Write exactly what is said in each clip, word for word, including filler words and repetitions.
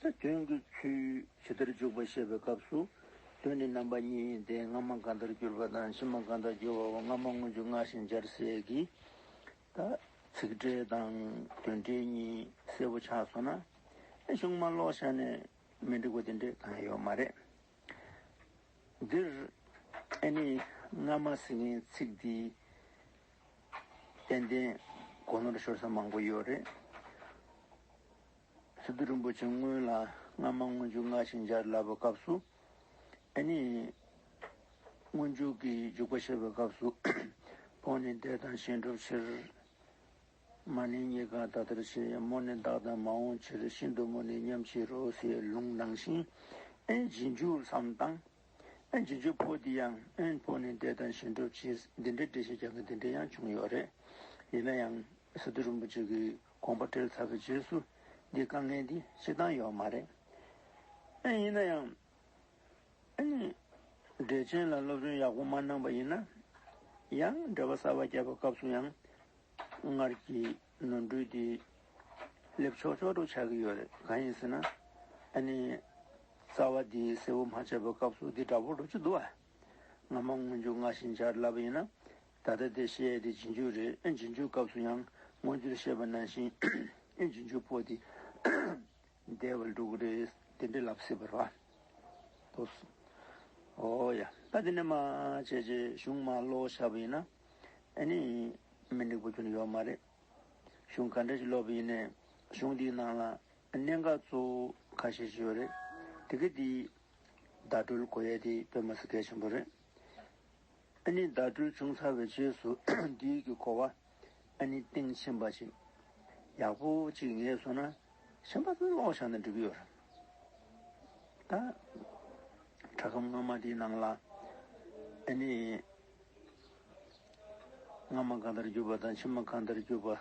ད་དོན་གྱི་ཚུལ་ཇི་ལྟར་འཇུག་པ་བཤད་པའི་སྐབས་སུ། དོན་ནི་རྣམ་པ་གཉིས་ཡིན་ཏེ། སྔ་མ་གང་ལྟར་གྱུར་པ་དང་། ཕྱི་མ་གང་ལྟར་གྱུར་པའོ། སྔ་མ་སྔོན་འཇུག་སྔ་ཞིང་སྦྱར་ཟེར་གྱི་ད་ཚིག་འགྲེལ་དང་དོན་འགྲེལ་གཉིས་གསལ་པོ་ཆགས་སོང་ན། ཨེ་གཞུང་མ་ཀློག་བཞག་ནས་མི་འགྲིག་པ་དེ་འདྲ་གང་ཡོད་མ་རེད། འདིར་ཨ་ནི་སྔ་མ་ཟེར་མཁན་ཚིག་འདི་ཏན་ཏན་གོ་ནོར་ཤོར་ས་མང་པོ་ཡོད་རེད། སི་ཏུ་རིན་པོ་ཆེ་སྔོན་ལ་སྔ་མ་སྔོན་འཇུག་སྔ་ཞིང་སྦྱར་ལབ་པའི་སྐབས་སུ། ཨ་ནི་སྔོན་འཇུག་གི་འཇུག་པ་བཤད་པའི་སྐབས་སུ། འཕོ་ནས་འདས་དང་གཞན་སྒྲུབ་ཕྱིར། མ་ནིང་རྙེད་དཀའ་ད་ལྟར་བྱེད། མོ་ནི་བདག་དང་མ་འོངས་ཕྱིར། ཤིན་ཏུ་མོ་ནི་ཉམས་ཕྱིར་རོ་ཟེར་ལུང་ནང་བཞིན། ཨེ་རྗེས་འཇུག་བསམ་སྟངས། ཨེ་རྗེས་འཇུག་ཕོ་འདི་ཡང་ཨེ་འཕོ་ནས་འདས་དང་གཞན་སྒྲུབ་ཕྱིར། འདི་འདྲའི་འགྲེལ་བཤད་རྒྱག་མཁན་འདི་འདྲ་ཡང་བྱུང་ཡོད་རེད། ཡིན་ན་ཡང་སི་ཏུ་རིན་པོ་ཆེ་གིས་དགོངས་པ་འགྲེལ་ཚར་བའི་རྗེས་སུ་འདི་དཀའ་ངལ་འདི་བཤད་སྟངས་ཡོད་མ་རེད། ཨེ་ཡིན་ན་ཡང་། ཨ་ནི། འགྲེལ་ཆེན་ལ་སློབ་སྦྱོང་ཡག་པོ་མ་གནང་པ་ཡིན་ན། ཡང་འགྲེལ་པ་གསར་པ་བརྒྱབ་པའི་སྐབས་སུ་ཡང་། སྔར་གྱི་ནོར་འཁྲུལ་དེ་སླེབས་ཆོག་ཆོག་འགྲོ་ཆགས་ཀྱི་ཡོད་རེད། གང་ཡིན་ཟེར་ན། ཨ་ནི། རྩ་བ་དེ་གསལ་པོ་མ་ཆགས་པའི་སྐབས་སུ་དེ་འདྲ་པོ་འགྲོ་རྒྱུ་འདུག་བ། སྔ་མ་སྔོན་འཇུག་སྔ་ཞིང་སྦྱར་ལབ་པ་ཡིན་ན། ད་ལྟ་དེ་བཤད་ཡས་དེ་རྗེས་འཇུག་རེད། ཨ་རྗེས་འཇུག་སྐབས་སུ་ཡང་སྔོན་འཇུག་བཤད་པ་ནང་བཞིན། ཨ་རྗེས་འཇུག་ཕོ་དེ། འདས་པར་འགྲོ་གི་རེད། དེ་འདྲ་ལབ་སྲིད་པ་རེད་བ། ཏོས། ཨོ་ཡ། ད་དེ་ནས་མར་བྱས་རྗེས་གཞུང་མར་ཀློག་བཞག་པ་ཡིན་ན། ཨ་ནི། མི་འགྲིག་པ་ཁྱོན་ཡོད་མ་རེད། གཞུང་ག་འདྲ་ཞིག་ཀློག་པ་ཡིན་ནའི། གཞུང་འདིའི་ནང་ལ་གནད་འགག་གཙོ་བོ་ཁ་ཤས་ཤིག་ཡོད་རེད། དེ་ག་དེ་བརྡ་སྤྲོད་དགོས་ཡས་དེ་དཔེ་མི་སྲིད་གལ་ཆེན་པོ་རེད། ཨ་ནི་བརྡ་སྤྲོད་བྱུང་ཚར་བའི་རྗེས་སུ་འདིའི་གི་གོ་བ་ཨ་ནི་གཏིང་ཕྱིན་པ་ཅིག་ཡག་པོ་ཅིག་ངེས་སོང་ན། གཞན་པ་ཚོ་ཀློག་བཞག་ན་འགྲིག་གི་ཡོད་རེད། ད་སྒྲ་སྒམ་སྔ་མ་དེའི་ནང་ལ་ཨ་ནི་སྔ་མ་གང་ལྟར་གྱུར་པ་དང་ཕྱི་མ་གང་ལྟར་གྱུར་པ་འགྲེལ་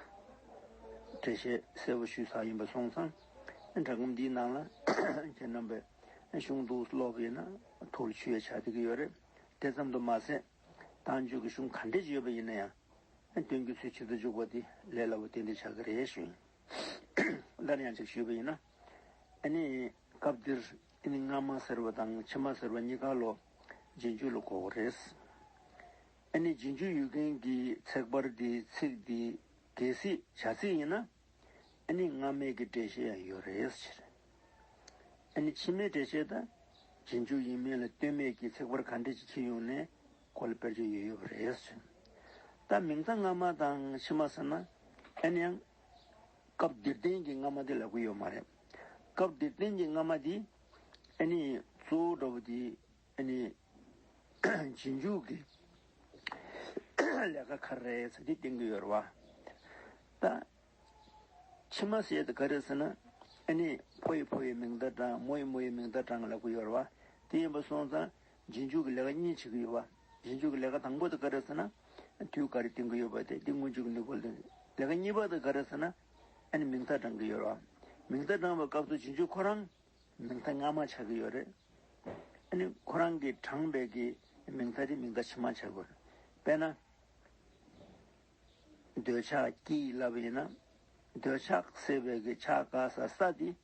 བཤད་གསལ་པོ་ཞུས་ཚར་ཡིན་པ་སོང་ཙང་། སྒྲ་སྒམ་འདིའི་ནང་ལ་ཁྱེད་རྣམ་པས་གཞུང་འདུག་ཀློག་པ་ཡིན་ན་ཐུགས་ལ་ཆུད་ཡས་ཆགས་བསྡད་ཀྱི་ཡོད་རེད། དེ་ཙམ་དུ་མ་ཟད། མདང་འཇུག་གི་གཞུང་ག་འདྲས་ཡོད་པ་ཡིན་ན་ཡང་། དོན་གྱི་ཚུལ་ཇི་ལྟར་འཇུག་པ་དེ་ལས་སླ་པོ་ཏན་ཏན་ཆགས་ཀྱི་རེད་ཞུ་ཡིན། སླར་ཡང་ཅིག་ཞུས་པ་ཡིན་ན། ཨ་ནི་སྐབས་འདིར་ཨ་ནི་སྔ་མ་ཟེར་བ་དང་ཕྱི་མ་ཟེར་བ་གཉིས་ཀ་ལོ་རྗེས་འཇུག་ལ་གོ་དགོས་རེད། ཨ་ནི་རྗེས་འཇུག་ཡོད་མཁན་གྱི་ཚེག་བར་འདི་ཚིག་འདི་གལ་སྲིད་བྱ་ཚིག་ཡིན་ན། ཨ་ནི་སྔ་མའི་གི་འགྲེལ་བཤད་ཡང་ཡོད་རེད་ཟེར། ཨ་ནི་ཕྱི་མའི་འགྲེལ་བཤད་དང་རྗེས་འཇུག་ཡིན་མིན་ལ་ལྟོས་མེད་ཀྱི་ཚེག་བར་ག་འདྲ་ཅིག་ཕྱེ་ཡོང་ནའི་ཁོ་ལ་དཔེར་བརྗོད་ཡོད་ཡོད་པ་རེད་ཟེར། ད་མིང་མཐའ་སྔ་མ་དང་ཕྱི་མ་ཟེར་ན། ཨ་ནི་ཡང་སྐབས་འདིར་བསྟན་གྱི་སྔ་མ་དེ་ལབ་ཀྱི་ཡོད་མ་རེད། སྐབས་འདིར་བསྟན་གྱི་སྔ་མ་དེ་ཨ་ནི་གཙོ་བོ་འདྲ་པོ་དེ། ཨ་ནི། རྗེས་འཇུག་གི་ལས་ཀ་ག་རེ་རེད་ཟེར་དེ་བསྟན་གྱི་ཡོད་རེད་བ། ད། ཕྱི་མ་ཟེར་དེ་ག་རེ་ཟེར་ན། ཨ་ནི་ཕོ་ཡི་ཕོ་ཡི་མིང་མཐའ་དྲངས། མོ་ཡི་མོ་ཡི་མིང་མཐའ་དྲངས་ལབ་ཀྱི་ཡོད་རེད་བ། དེ་ཡིན་པ་སོང་ཙང་རྗེས་འཇུག་གི་ལས་ཀ་གཉིས་བྱེད་ཀྱི་ཡོད་བ། རྗེས་འཇུག་གི་ལས་ཀ་དང་པོ་དེ་ག་རེ་ཟེར་ན། དུས་ག་རེ་བསྟན་གྱི་ཡོད་པ་དེ་དེ་སྔོན་འཇུག་གི་ནུས་པ་ལྡན། ལས་ཀ་གཉིས་པ་དེ་ག་རེ་ཟེར་ན། ཨ་ནི་མིང་མཐའ་དྲངས་ཀྱི་ཡོད་རེད་བ། མིང་མཐའ་དྲངས་པའི་སྐབས་སུ་རྗེས་འཇུག་ཁོ་རང་། མིང་མཐའ་སྔ་མ་ཆགས་ཀྱི་ཡོད་རེད། ཨ་ནི་ཁོ་རང་གིས་དྲངས་པའི་གི་མིང་མཐའ་དེ་མིང་མཐའ་ཕྱི་མ་ཆགས་ཀྱི་ཡོད་རེད། དཔེར་ན། འདོད་ཆགས་སྐྱེས་ལབ་པ་ཡིན་ན། འདོད་ཆགས་ཟེར་བའི་གི་ཆགས་ག་ས་ས་དེ།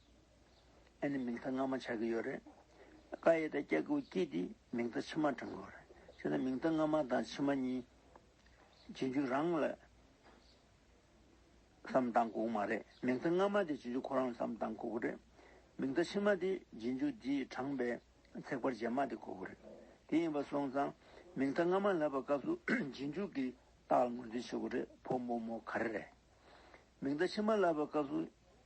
ཨ་ནི་མིང་མཐའ་སྔ་མ་ཆགས་ཀྱི་ཡོད་རེད། ཀ་ཡ་བཏགས་སྐྱ་གི་གུ་སྐྱི་དེ་མིང་མཐའ་ཕྱི་མ་དྲངས་ཀྱི་ཡོད་རེད། བྱས་ན་མིང་མཐའ་སྔ་མ་དང་ཕྱི་མ་གཉིས། རྗེས་འཇུག་རང་ལ། བསམ་བཏང་དགོས་མ་རེད། མིང་མཐའ་སྔ་མ་དེ་རྗེས་འཇུག་ཁོ་རང་ལ་བསམ་བཏང་དགོས་ཀྱི་རེད། མིང་མཐའ་ཕྱི་མ་དེ་རྗེས་འཇུག་དེས་དྲངས་པའི་ཚེག་བར་རྗེས་མ་དེ་དགོས་ཀྱི་རེད། དེ་ཡིན་པ་སོང་ཙང་། མིང་མཐའ་སྔ་མ་ལབ་པའི་སྐབས་སུ་རྗེས་འཇུག་གི་རྟགས་ལ་ངོས་འཛིན་བྱེད་དགོས་རེད། ཕོ་མོ་མོ་ག་རེ་རེད། མིང་མཐའ་ཕྱི་མ་ལབ་པའི་སྐབས་སུ་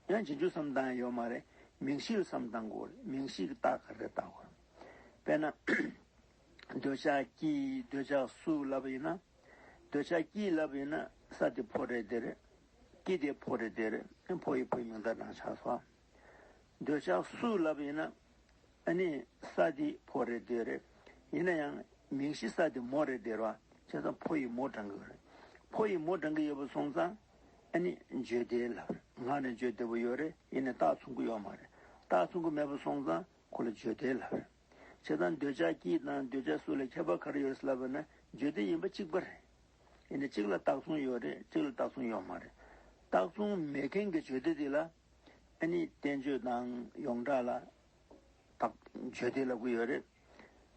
ཡང་རྗེས་འཇུག་བསམ་བཏང་ཡ་ཡོད་མ་རེད། མིང་གཞི་ལ་བསམ་བཏང་དགོས་རེད། མིང་གཞི་གི་རྟགས་ག་རེ་རེད་བལྟ་དགོས་རེད། དཔེར་ན། འདོད་ཆགས་སྐྱིད། འདོད་ཆགས་སུ་ལབ་པ་ཡིན་ན། འདོད་ཆགས་སྐྱིད་ལབ་པ་ཡིན་ན་ས་དེ་ཕོ་རེད་དེ་རེད། སྐྱིད་དེ་ཕོ་རེད་དེ་རེད། ཕོ་ཡི་ཕོ་ཡི་མིང་མཐའ་དྲངས་ཆགས་སོང་། འདོད་ཆགས་སུ་ལབ་པ་ཡིན་ན། ཨ་ནི་ས་དེ་ཕོ་རེད་དེ་རེད། ཡིན་ན་ཡང་མིང་གཞི་ས་དེ་མོ་རེད་དེ་རེད་བ། བྱས་ཙང་ཕོ་ཡི་མོ་དྲངས་ཀྱི་ཡོད་རེད། ཕོ་ཡི་མོ་དྲངས་ཀྱི་ཡོད་པ་སོང་ཙང་། ཨ་ནི་བརྗོད་བདེ་ལབ་རེད། ངག་ནས་བརྗོད་བདེ་པོ་ཡོད་རེད། ཡིན་ནའི་རྟགས་མཚུངས་ཀྱི་ཡོད་མ་རེད། རྟགས་མཚུངས་ཀྱི་མེད་པ་སོང་ཙང་ཁོ་ལ་བརྗོད་བདེ་ལབ་རེད། བྱས་ཙང་འདོད་ཆགས་སྐྱིད་དང་འདོད་ཆགས་སུ་ལ་ཁྱད་པར་ག་རེ་ཡོད་རེད་ལབ་པ་ན་བརྗོད་བདེ་ཡིན་པ་གཅིག་པ་རེད། ཡིན་ནའི་གཅིག་ལ་རྟགས་མཚུངས་ཡོད་རེད། གཅིག་ལ་རྟགས་མཚུངས་ཡོད་མ་རེད། རྟགས་མཚུངས་མེད་མཁན་གྱི་བརྗོད་བདེ་དེ་ལ། ཨ་ནི་བསྟན་བཅོས་དང་ཡོངས་གྲགས་ལ་བརྗོད་བདེ་ལབ་ཀྱི་ཡོད་རེད།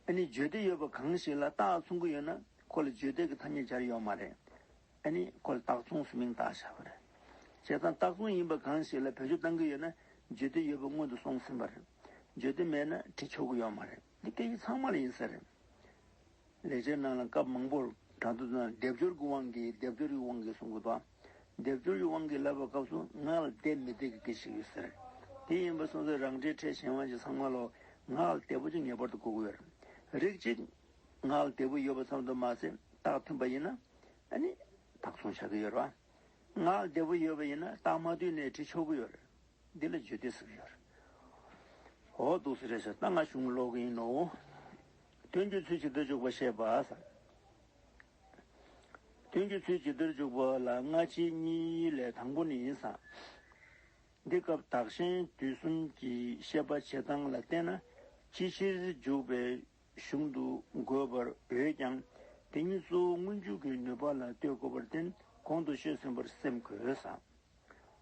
ཨ་ནི་བརྗོད་བདེ་ཡོད་པ་གང་ཞིག་ལ་རྟགས་མཚུངས་ཀྱི་ཡོད་ན་ཁོ་ལ་བརྗོད་བདེ་གི་ཐ་སྙད་སྦྱར་ཡོད་མ་རེད། ཨ་ནི་ཁོ་ལ་རྟགས་མཚུངས་སུ་མིང་བཏགས་བཞག་པ་རེད། བྱས་ཙང་རྟགས་མཚུངས་ཡིན་པ་གང་ཞིག་ལ་བེད་སྤྱོད་བཏང་གི་ཡོད་ན་བརྗོད་བདེ་ཡོད་པ་སྔོན་དུ་སོང་ཟིན་པ་རེད། བརྗོད་བདེ་མེད་ན་བྲི་ཆོག་གི་ཡོད་མ་རེད། འདི་སྐད་ཡིག་ཚང་མ་ལ་ཡིན་ས་རེད། ལེགས་སྦྱར་ནང་ལ་སྐབས་མང་པོར་དྲང་དུ་དང་སྡེབ་སྦྱོར་གྱི་དབང་གིས་སྡེབ་སྦྱོར་གྱི་དབང་གིས་གསུང་གི་འདུག་སྡེབ་སྦྱོར་གྱི་དབང་གིས་ལབ་པའི་སྐབས་སུ་ང་ལ་སྡེབ་མི་སྡེབ་ཀྱི་སྐད་ཆ་ཡོད་ཟེར། དེ་ཡིན་པ་སོང་ཙང་རང་འགྲེལ་ཕྲད་གཞན་དབང་ཅན་ཚང་མ་ལོ་ང་ལ་བདེ་པོ་ཅིག་ངེས་པར་དུ་དགོས་ཀྱི་ཡོད་རེད། རིགས་གཅིག་ང་ལ་བདེ་པོ་ཡོད་པ་ཙམ་དུ་མ་ཟད་རྟགས་མཐུན་པ་ཡིན་ན་ཨ་ནི་རྟགས་མཚུངས་ཆགས་ཀྱི་ཡོད་རེད་བ། ང་ལ་བདེ་པོ་ཡོད་པ་ཡིན་ན་རྟགས་མ་མཐུན་ནས་བྲི་ཆོག་གི་ཡོད་རེད། འདི་ལ་བརྗོད་བདེ་ཟེར་གྱི་ཡོད་རེད། འོ་འདུག་སེ་རེད་ཤག་ད་ང་གཞུང་ཀློག་གི་ཡིན་ནོ། དོན་གྱི་ཚུལ་ཇི་ལྟར་འཇུག་པ་བཤད་པ་ཟེར། དོན་གྱི་ཚུལ་ཇི་ལྟར་འཇུག་པ་ལ་སྔ་ཕྱི་གཉིས་ལས་དང་པོ་ནི་ཡིན་ཟེར། འདི་སྐབས་བདག་གཞན་དུས་གསུམ་གྱི་བཤད་པ་བྱེད་སྟངས་ལ་བལྟས་ན་ཅིའི་ཕྱིར་འཇུག་པའི་གཞུང་དུ་དགོས་པར་འོས་ཀྱང་དེ་ཉིད་གཙོ་བོ་སྔོན་འཇུག་གི་ནུས་པ་ལ་ལྟོས་དགོས་པར་བརྟེན་གོང་དུ་ཤོད་ཟིན་པར་སེམས་དགོས་ཟེར།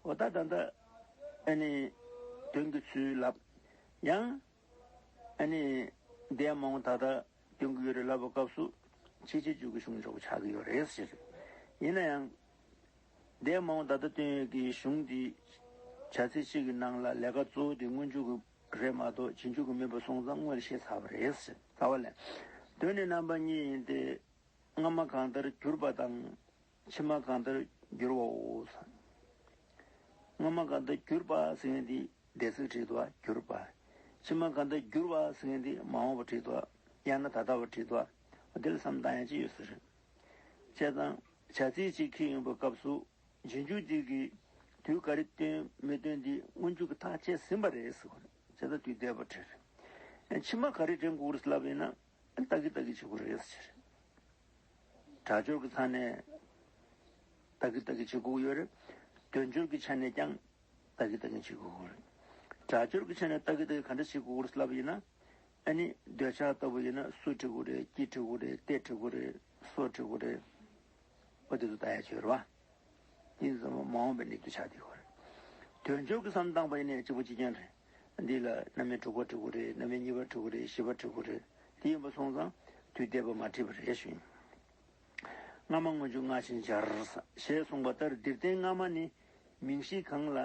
འོ་ད་ད་ལྟ་ཨ་ནི་དོན་གྱི་ཚུལ་ལབ། ཡང་ཨ་ནི་འདས་མ་འོངས་ད་ལྟ་སྟོན་གྱི་ཡོད་རེད་ལབ་པའི་སྐབས་སུ་ཕྱི་ཕྱི་འཇུག་གི་གཞུང་འཇོག་པ་ཆགས་ཀྱི་ཡོད་རེད་ཟེར། ཡིན་ན་ཡང་འདས་མ་འོངས་ད་ལྟ་སྟོན་ཡོད་ཀྱི་གཞུང་འདི་བྱ་ཚིག་གཅིག་གི་ནང་ལ་ལས་ཀ་གཙོ་བོ་དེ་སྔོན་འཇུག་གི་རེད་མ་གཏོགས་རྗེས་འཇུག་གི་མིན་པ་སོང་ཙང་སྔོན་ལ་བཤད་ཚར་བ་རེད་ཟེར། རྩ་བ་ལས་དོན་ནི་རྣམ་པ་གཉིས་ཡིན་ཏེ། སྔ་མ་གང་ལྟར་གྱུར་པ་དང་། ཕྱི་མ་གང་ལྟར་འགྱུར་བའོ། སྔ་མ་གང་ལྟར་གྱུར་པ་ཟེར་མཁན་དེ་འདས་ཚིག་བྲིས་འདུག་གྱུར་པ། ཕྱི་མ་གང་ལྟར་འགྱུར་བ་ཟེར་མཁན་དེ་མ་འོངས་པ་བྲིས་འདུག་ཡང་ན་ད་ལྟ་བ་བྲིས་འདུག་འདི་ལ་བསམ་བཏང་ཡ་ཅི་ཡོད་ཟེར། བྱས་ཙང་བྱ་ཚིག་ཅིག་འཁྱེར་ཡོང་བའི་སྐབས་སུ་རྗེས་འཇུག་དེ་གིས་དུས་ག་རེ་སྟོན་མི་སྟོན་དེ་སྔོན་འཇུག་གི་ཐག་བཅད་ཟིན་པ་རེད་ཟེར་གོ་རེད། བྱས་ཙང་དུས་འདས་པ་བྲིས་རེད། ཕྱི་མ་ག་རེ་འདྲེན་དགོས་རེད་ལབ་ཡིན་ན། ལྟ་གི་ལྟ་གི་བྱེད་དགོས་རེད་ཟེར། སྒྲ་སྦྱོར་གྱི་ཆ་ནས་ལྟ་གི་ལྟ་གི་བྱེད་དགོས་ཡོད་རེད། དོན་སྦྱོར་གྱི་ཆ་ནས་ཀྱང་ལྟ་གི་ལྟ་གི་བྱེད་དགོས་རེད། སྒྲ་སྦྱོར་གྱི་ཆ་ནས་ལྟ་གི་ལྟ་གི་ག་འདྲ་བྱེད་དགོས་རེད་ལབ་ཡིན་ན། ཨ་ནི་འདོད་ཆགས་ལྟ་བུ་ཡིན་ན་སུ་བྲི་དགོས་རེད། ཅི་བྲི་དགོས་རེད། སྟེ་བྲི་དགོས་རེད། སོ་བྲི་དགོས་རེད། ཨོ་དེ་ཚོ་ལྟ་ཡ་བྱོས་རེད་བ། དེ་ཚོ་མ་འོངས་པའི་གནས་ཚུལ་ཆགས་བསྡད་ཡོད་རེད། དོན་སྦྱོར་གྱི་བསམ་བཏང་པ་ཡིན་ནའི་གཅིག་པ་གཅིག་རྐྱང་རེད། འདི་ལ་རྣམ་དབྱེ་དྲུག་པ་བྲི་དགོས་རེད། རྣམ་དབྱེ་གཉིས་པ་བྲི་དགོས་རེད། བཞི་པ་བྲི་དགོས་རེད། དེ་ཡིན་པ་སོང་ཙང་དུས་འདས་པ་མ་བྲིས་པ་རེད་ཞུ་ཡིན། སྔ་མ་སྔོན་འཇུག་སྔ་ཕྱི་སྦྱར། ཞེས་གསུངས་པ་ལྟར་འདིར་བསྟན་སྔ་མ་ནི་མིང་གཞི་གང་ལ་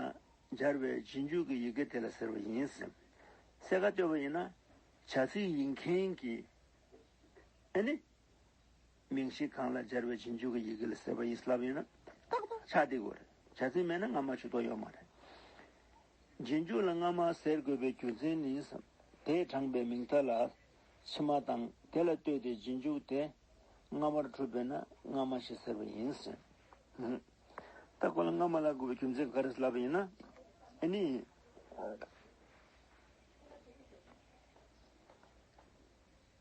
སྦྱར་བའི་རྗེས་འཇུག་གི་ཡི་གེ་དེ་ལ་ཟེར་བ་ཡིན། གསལ་ཁ་བཏོད་པ་ཡིན་ན་བྱ་ཚིག་ཡིན་མཁན་གྱི་ཨ་ནི། མིང་གཞི་གང་ལ་སྦྱར་བའི་རྗེས་འཇུག་གི་ཡི་གེ་ལ་ཟེར་བ་ཡིན་ལབ་ཡིན་ན་ཏག་ཏག་ཆགས་བསྡད་དགོས་རེད། བྱ་ཚིག་མེད་ན་སྔ་མ་ཕྱི་ཐོག་ཡོད་མ་རེད། རྗེས་འཇུག་ལ་སྔ་མ་ཟེར་དགོས་པའི་རྒྱུ་མཚན་ནི། དེས་དྲངས་པའི་མིང་མཐའ་ལ་ཕྱི་མ་དང་དེ་ལ་ལྟོས་ཏེ་རྗེས་འཇུག་དེ་སྔ་མར་གྲུབ་པས་ན་སྔ་མ་ཞེས་ཟེར་བ་ཡིན། ད་ཁོ་ལ་སྔ་མ་ལབ་དགོས་པའི་རྒྱུ་མཚན་ག་རེ་ལབ་ཡིན་ན། ཨ་ནི།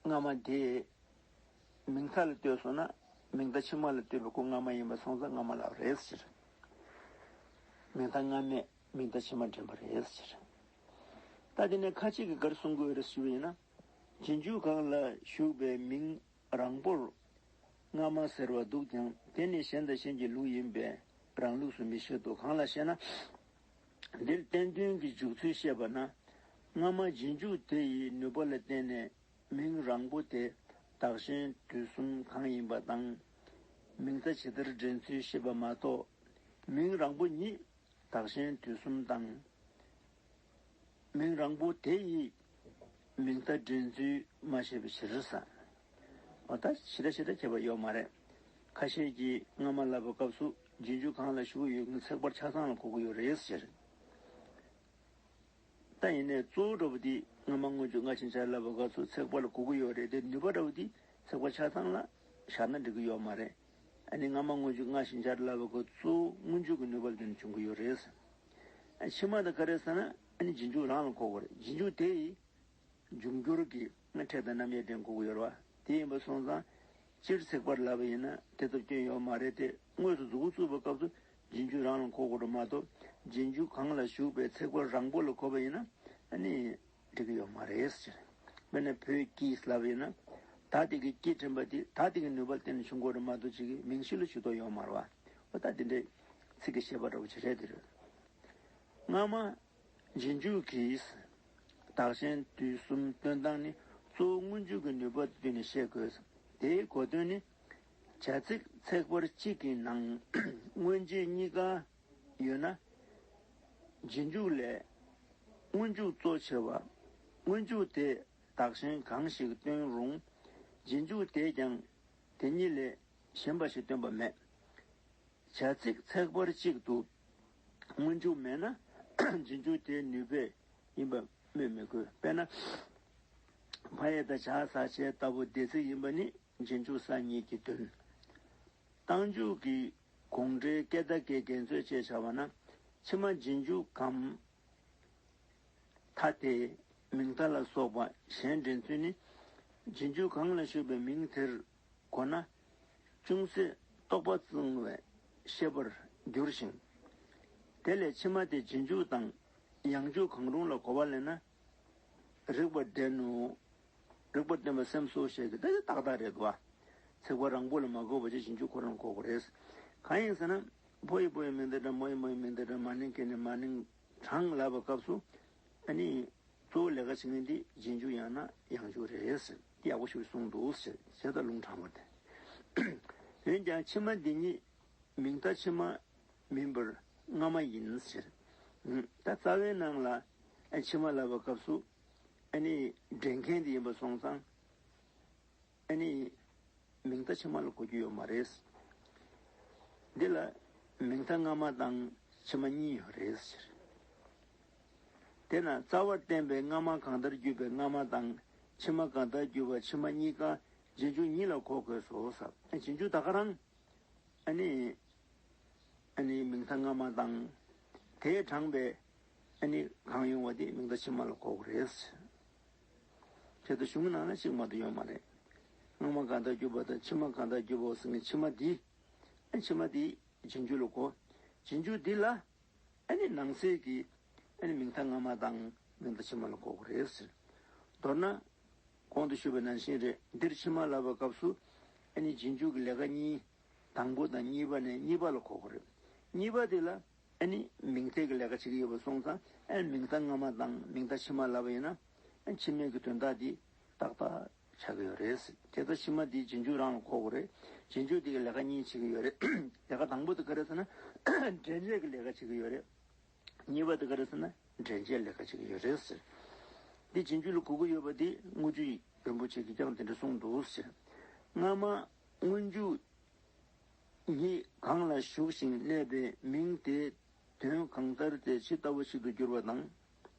སྔ་མ་དེ་མིང་མཐའ་ལ་ལྟོས་སོང་ན་མིང་མཐའ་ཕྱི་མ་ལ་ལྟོས་པའི་སྐོར་སྔ་མ་ཡིན་པ་སོང་ཙང་སྔ་མ་ལབ་རེད་ཟེར། མིང་མཐའ་སྔ་མས་མིང་མཐའ་ཕྱི་མ་འདྲེན་པ་རེད་ཟེར། ད་དེ་ནས་ཁ་ཅིག་གིས་ག་རེ་གསུང་གི་ཡོད་རེད་ཞུས་པ་ཡིན་ན། རྗེས་འཇུག་གང་ལ་ཞུགས་པའི་མིང་རང་པོར་སྔ་མ་ཟེར་བ་འདུག་ཀྱང་དེ་ནི་གཞན་དང་གཞན་གྱི་ལུགས་ཡིན་པས་རང་ལུགས་སུ་མི་བཞེད་དོ། གང་ལགས་ཤེ་ན། འདིར་བསྟན་དོན་གྱི་འཇུག་ཚུལ་བཤད་པ་ན། སྔ་མ་རྗེས་འཇུག་དེ་ཡི་ནུས་པ་ལ་བརྟེན་ནས་མིང་རང་པོ་དེ་བདག་གཞན་དུས་གསུམ་གང་ཡིན་པ་དང་། མིང་མཐའ་ཇི་ལྟར་འདྲེན་ཚུལ་བཤད་པ་མ་གཏོགས། མིང་རང་པོ་ཉིད་བདག་གཞན་དུས་གསུམ་དང་། མིང་རང་པོ་དེ་ཡི་མིང་མཐའ་འདྲེན་ཚུལ་མ་བཤད་པའི་ཕྱིར་ཟེར། འོ་ད་ཞེ་དྲག་ཞེ་དྲག་ཁྱད་པར་ཡོད་མ་རེད། ཁ་ཤས་ཀྱིས་སྔ་མ་ལབ་པའི་སྐབས་སུ་རྗེས་འཇུག་གང་ལ་ཞུགས་ཡོད་ངེས་ཚེག་བར་ཆ་ཚང་ལ་གོ་གི་ཡོད་རེད་ཟེར། ད་ཡིན་ནའི་གཙོ་བོ་འདྲ་པོ་འདི་སྔ་མ་སྔོན་འཇུག་སྔ་ཕྱི་སྦྱར་ལབ་པའི་སྐབས་སུ་ཚེག་བར་ལ་གོ་གི་ཡོད་རེད་དེ་ནུས་པ་འདྲ་པོ་འདི་ཚེག་བར་ཆ་ཚང་ལ་བཞག་ན་འགྲིག་གི་ཡོད་མ་རེད། ཨ་ནི་སྔ་མ་སྔོན་འཇུག་སྔ་ཕྱི་སྦྱར་ལབ་པའི་སྐབས་གཙོ་བོ་སྔོན་འཇུག་གི་ནུས་པ་ལ་བརྟེན་ནས་བྱུང་གི་ཡོད་རེད། ཕྱི་མ་དེ་ག་རེ་ཟེར་ན་ཨ་ནི་རྗེས་འཇུག་རང་ལ་གོ་དགོས་རེད། རྗེས་འཇུག་དེ་ཡི་འབྱུང་འགྱུར་གྱི་ཕྲད་དང་རྣམ་དབྱེ་འདྲེན་དགོས་ཀྱི་ཡོད་རེད་བ། དེ་ཡིན་པ་སོང་ཙང་སྤྱིར་ཚེག་བར་ལབ་པ་ཡིན་ན་དེ་ལྟར་སྐྱོན་ཡོད་མ་རེད་དེ། དངོས་སུ་མཛུབ་གུ་བཙུགས་པའི་སྐབས་སུ་རྗེས་འཇུག་རང་ལ་གོ་དགོས་རེད་མ་གཏོགས་རྗེས་འཇུག་གང་ལ་ཞུགས་པའི་ཚེག་བར་རང་པོ་ལ་གོ་བ་ཡིན་ན་ཨ་ནི་འགྲིག་གི་ཡོད་མ་རེད་ཟེར། དཔེར་ན་བོད་ཀྱིས་ལབ་པ་ཡིན་ན་ད་དེ་གི་ཀྱི་དྲན་པ་དེ་ད་དེ་གི་ནུས་པ་བརྟེན་ནས་བྱུང་དགོས་རེད་མ་གཏོགས་ཅིག་གི་མིང་གཞི་ལ་ཞུགས་དོགས་ཡོད་མ་རེད་བ། འོ་ད་དེ་འདྲའི་ཚིག་གི་བཤད་པ་འདྲ་པོ་ཅིག་རེད་དེ་རེད། སྔ་མ། རྗེས་འཇུག་གི་བདག་གཞན་དུས་གསུམ་སྟོན་སྟངས་ནི་གཙོ་བོ་སྔོན་འཇུག་གི་ནུས་པ་དེ་བསྟུན་ནས་བཤད་དགོས། དེའི་གོ་དོན་ནི། བྱ་ཚིག་ཚེག་བར་གཅིག་གི་ནང་སྔོན་རྗེས་གཉིས་ཀ་ཡོད་ན། རྗེས་འཇུག་ལས་སྔོན་འཇུག་གཙོ་ཆེ་བ། སྔོན་འཇུག་དེས་བདག་གཞན་གང་ཞིག་སྟོན་རུང་། རྗེས་འཇུག་དེས་ཀྱང་དེ་གཉིས་ལས་གཞན་པ་ཞིག་སྟོན་པ་མེད། བྱ་ཚིག་ཚེག་བར་གཅིག་ཏུ་སྔོན་འཇུག་མེད་ན་རྗེས་འཇུག་དེའི་ནུས་པས་ཡིན་པ་སྨོས་མི་དགོས། དཔེར་ན། ཕ་ཡ་དང་བྱ་ཟ་བྱས་ལྟ་བུ་འདས་ཚིག་ཡིན་པ་ནི་རྗེས་འཇུག་ས་གཉིས་ཀྱི་དོན། རྟགས་འཇུག་གི་དགོངས་འགྲེལ་སྐད་བརྡ་སྐད་འགལ་འཛོལ་བཅས་བྱ་བ་ན་ཕྱི་མ་རྗེས་འཇུག་གམ། མཐའ་སྟེ་མིང་མཐའ་ལ་སོགས་པ་གཞན་འདྲེན་ཚུལ་ནི། རྗེས་འཇུག་གང་ལ་ཞུགས་པའི་མིང་དེར་གོ་ན། ཅུང་ཟད་རྟོག་པ་གཙང་བའི་ཤེས་པར་འགྱུར་ཞིང་། དེ་ལས་ཕྱི་མ་དེ་རྗེས་འཇུག་དང་ཡང་འཇུག་གང་རུང་ལ་གོ་བ་ལེན་ན། རིགས་པ་བདེན་ནོ། རིགས་པ་བདེན་པ་སེམས་གསོ་ཞེས་ཀྱི་དེ་ཏག་ཏག་རེད་བ། ཚེག་བར་རིང་པོ་ལ་མ་གོ་བ་ཅིག་རྗེས་འཇུག་ཁོ་རང་གོ་དགོས་རེད། གང་ཡིན་ཟེར་ན། ཕོ་ཡི་ཕོ་ཡི་མིང་དེ་འདྲ། མོ་ཡི་མོ་ཡི་མིང་དེ་འདྲ། མ་ནིང་གི་ནི་མ་ནིང་གྲངས་ལབ་པའི་སྐབས་སུ། ཨ་ནི། གཙོ་བོ་ལས་ཀ་བྱེད་མཁན་དེ་རྗེས་འཇུག་ཡང་ན་ཡང་འཇུག་རེད་ཟེར། དེ་ཡག་པོ་ཞིག་གསུངས་འདུག་ཟེར། བྱས་ཙང་ལུང་དྲངས་པ་དེ། འོན་ཀྱང་ཕྱི་མ་འདི་ཉིད་མིང་མཐའ་ཕྱི་མ་མིན་པར་སྔ་མ་ཡིན་ཟེར། ད་རྩ་བའི་ནང་ལ་ཨ་ཕྱི་མ་ལབ་པའི་སྐབས་སུ་ཨ་ནི་འདྲེན་མཁན་དེ་ཡིན་པ་སོང་ཙང་། ཨ་ནི། མིང་མཐའ་ཕྱི་མ་ལ་གོ་རྒྱུ་ཡོད་མ་རེད། འདི་ལ་མིང་མཐའ་སྔ་མ་དང་ཕྱི་མ་གཉིས་ཡོད་རེད་ཟེར། དེས་ན་རྩ་བར་བསྟན་པའི་སྔ་མ་གང་ལྟར་གྱུར་པའི་སྔ་མ་དང་ཕྱི་མ་གང་ལྟར་གྱུར་པ་ཕྱི་མ་གཉིས་ཀ་རྗེས་འཇུག་ཉིད་ལ་གོ་དགོས་སོ་ཟེར། རྗེས་འཇུག་ད་ག་རང་། ཨ་ནི། ཨ་ནི་མིང་མཐའ་སྔ་མ་དང་། དེས་དྲངས་པའི་ཨ་ནི་གང་ཡོང་བ་དེ་མིང་མཐའ་ཕྱི་མ་ལ་གོ་དགོས་རེད། དེ་ལྟར་གཞུང་གི་ནང་ན་གཅིག་མ་གཏོགས་ཡོད་མ་རེད། སྔ་མ་གང་ལྟར་གྱུར་པ་དང་ཕྱི་མ་གང་ལྟར་གྱུར་པའོ་ཟེར་མཁན་ཕྱི་མ་འདི། ཨ་ཕྱི་མ་འདི་རྗེས་འཇུག་ལ་གོ། རྗེས་འཇུག་འདི་ལ། ཨ་ནི་ནང་གསེས་ཀྱི་ཨ་ནི་མིང་མཐའ་སྔ་མ་དང་མིང་མཐའ་ཕྱི་མ་ལ་གོ་དགོས་རེད་ཟེར། མདོར་ན། གོང་དུ་ཞུས་པ་ནང་བཞིན་རེད། འདིར་ཕྱི་མ་ལབ་པའི་སྐབས་སུ་ཨ་ནི་རྗེས་འཇུག་གི་ལས་ཀ་གཉིས། དང་པོ་དང་གཉིས་པ་ནས་གཉིས་པ་ལ་གོ་དགོས་རེད། གཉིས་པ་དེ་ལ་ཨ་ནི་མིང་མཐའི་གི་ལས་ཀ་བྱེད་ཀྱི་ཡོད་པ་སོང་ཙང་ཨ་ནི་མིང་མཐའ་སྔ་མ་དང་མིང་མཐའ་ཕྱི་མ་ལབ་པ་ཡིན་ན་ཨ་ནི་ཕྱི་མའི་གི་དོན་དག་དེ་ཏག་ཏག་ཆགས་ཀྱི་ཡོད་རེད། དེ་ལྟར་ཕྱི་མ་དེ་རྗེས་འཇུག་རང་ལ་གོ་དགོས་རེད། རྗེས་འཇུག་དེ་གི་ལས་ཀ་གཉིས་བྱེད་ཀྱི་ཡོད་རེད། ལས་ཀ་དང་པོ་དེ་ག་རེ་ཟེར་ན་འདྲེན་བྱེད་ཀྱི་ལས་ཀ་བྱེད་ཀྱི་ཡོད་རེད། གཉིས་པ་དེ་ག་རེ་ཟེར་ན་འདྲེན་བྱེད་ལས་ཀ་བྱེད་ཀྱི་ཡོད་རེད་ཟེར། འདི་རྗེས་འཇུག་ལ་གོ་གི་ཡོད་པ་འདི་དངུལ་ཆུ་རིན་པོ་ཆེ་གིས་ཀྱང་དེ་འདྲ་གསུངས་འདུག་ཟེར། སྔ་མ་སྔོན་འཇུག་ཉིད་གང་ལ་ཞུགས་ཤིང་གནས་པའི་མིང་དེའི་དོན་གང་ལྟར་དེ་ཇི་ལྟ་བ་ཞིག་ཏུ་གྱུར་པ་དང་།